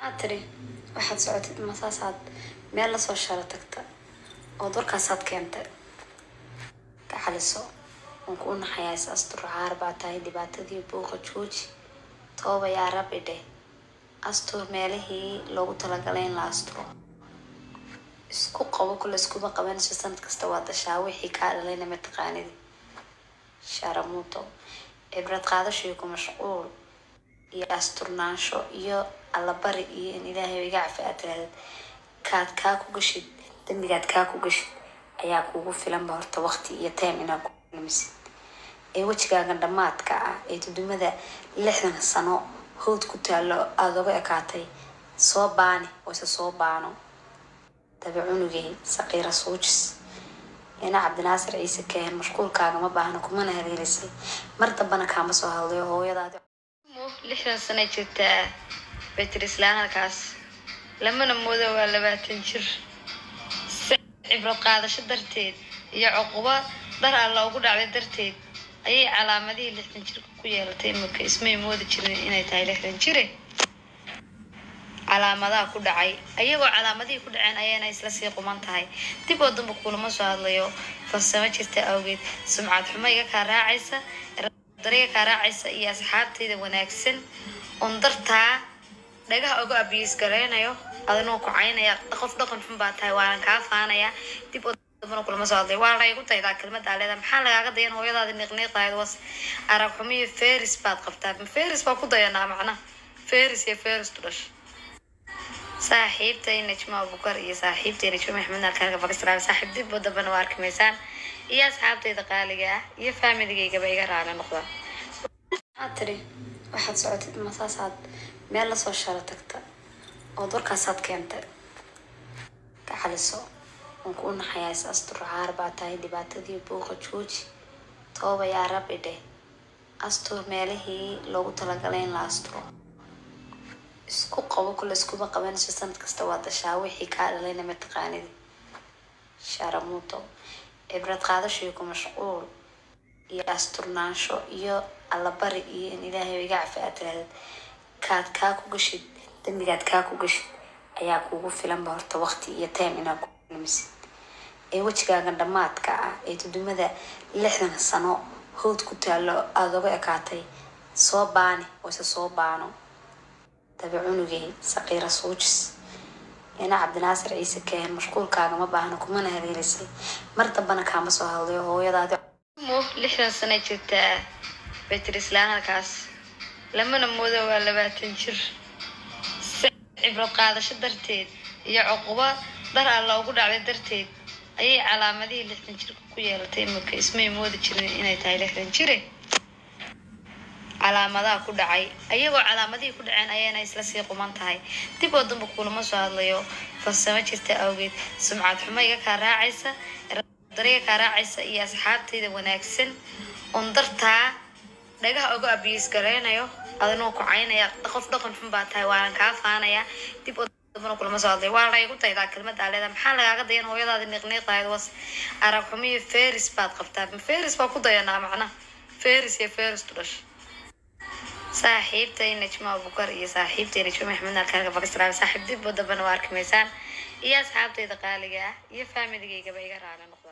Maxaad tiri? Waxaad socotid masaasaad meel lasoo sharo tagta ood warkaasaad keentay. Ka xaliso, waan kuu naxayaa, is astur, caar baa tahay. Dhibaatadii buuqa jooji, tooba yaa rabbi dheh. Astur meelihii loogu talagalay in la asturo. Isku qabo kule, iskuma qabanayso. Sanad kasta waa dashaa, wixii kaa dhalayna mataqaanidi. Sharamuuto, cibrad qaadasho iyo ku mashquul iyo asturnaansho iyo allabari iyo in Ilaahay iga cafi aad tirahdid. Kaad kaa ku gashid, dambigaad kaa ku gashid ayaa kugu filanba horta waqti iyo time inaad ku lumisid. Ee wejigaagan dhammaadka ah ee tudumada 60 sano hawd ku taallo aada uga ekaatay, soo baani oo isa soo baano. Dabe cunugay saqiira suujis ina Cabdinaasir Ciise keen, mashquulkaaga ma baahno, kumana haleelisay, mar dambana kaama soo hadlayo hooyadaadi. 60 sano jirtaa bay tiri islaan halkaas, lamana moodo waa 20 jir. Si cibrad qaadasho darteed iyo cuqubo dar Alla ugu dhacday darteed ayay calaamadihii 60 jirka ku yeelatay. Imika ismay moodi jirin inay tahay 60 jire. Calaamadaha ku dhacay, ayagoo calaamadihii ku dhaceen ayayna isla sii quman tahay. Dib oo damba kulama soo hadlayo, farsamo jirta awgeed. Sumcad xumo iga kaa raacaysa, dariga kaa raacaysa iyo asxaabtayda wanaagsan oon dartaa dhagaha oga abiis garaynayo, adinoo ku caynaya, qof dhaqan xun baa tahay, waanan kaa faanaya. Dib oo dambana kulama soo hadlayo. Waa laygu daydaa kelmaddaa leedahay. Maxaa lagaaga dayan? Hooyadaadi niiqniiqahayd was. Arag xumiyo feris baad qabtaa. Feris baa ku dayanaa macnaha, feris iyo feris tu dhashay. Saaxiibtay Najma Abukar iyo saaxiibtay Najma Maxamed alkaarka Pakistan, saaxiib dib oo dambana waa arki maysaan, iyo asxaabtayda qaaliga ah iyo faamiligayga iga raali noqda. Maxaad tiri? Waxaad socotid masaasaad meel lasoo sharo tagta ood warkaasaad keentay. Ka xaliso, waan kuu naxayaa, is astur, caar baa tahay. Dhibaatadii buuqa jooji, tooba yaa rabbi dheh. Astur meelihii loogu talagalay in la asturo. Isku qabo kule, iskuma qabanayso. Sanad kasta waa dashaa, wixii kaa dhalayna mataqaanidi. Sharamuuto, cibrad qaadasho iyo ku mashquul iyo asturnaansho iyo allabari iyo in Ilaahay iga cafi aad tirahdid. Kaad kaa ku gashid, dambigaad kaa ku gashid ayaa kugu filanba horta waqti iyo time inaad ku lumisid. Ee wejigaagan dhammaadka ah ee tudumada 60 sano hawd ku taallo aada uga ekaatay, soo baani oo isa soo baano. Dabe cunugay saqiira suujis ina Cabdinaasir Ciise keen, mashquulkaaga ma baahno, kumana haleelisay, mar dambana kaama soo hadlayo hooyadaadi. 60 sano jirtaa bay tiri islaan halkaas, lamana moodo waa 20 jir. Si cibrad qaadasho darteed iyo cuqubo dar Alla ugu dhacday darteed ayay calaamadihii 60 jirka ku yeelatay. Imika ismay moodi jirin inay tahay 60 jire. Calaamadaha ku dhacay, ayagoo calaamadihii ku dhaceen ayayna isla sii quman tahay. Dib oo damba kulama soo hadlayo, farsamo jirta awgeed. Sumcad xumo iga kaa raacaysa, dariga kaa raacaysa iyo asxaabtayda wanaagsan oon dartaa dhagaha oga abiis garaynayo, adinoo ku caynaya, qof dhaqan xun baa tahay, waanan kaa faanaya. Dib oo dambana kulama soo hadlayo. Waa laygu daydaa kelmaddaa leedahay. Maxaa lagaaga dayan? Hooyadaadi niiqniiqahayd was. Arag xumiyo feris baad qabtaa. Feris baa ku dayanaa macnaha, feris iyo feris tu dhashay. Saaxiibtay Najma Abukar iyo saaxiibtay Najma Maxamed alkaarka Pakistan, saaxiib dib oo dambana waa arki maysaan, iyo asxaabtayda qaaliga ah iyo faamiligayga iga raali noqda.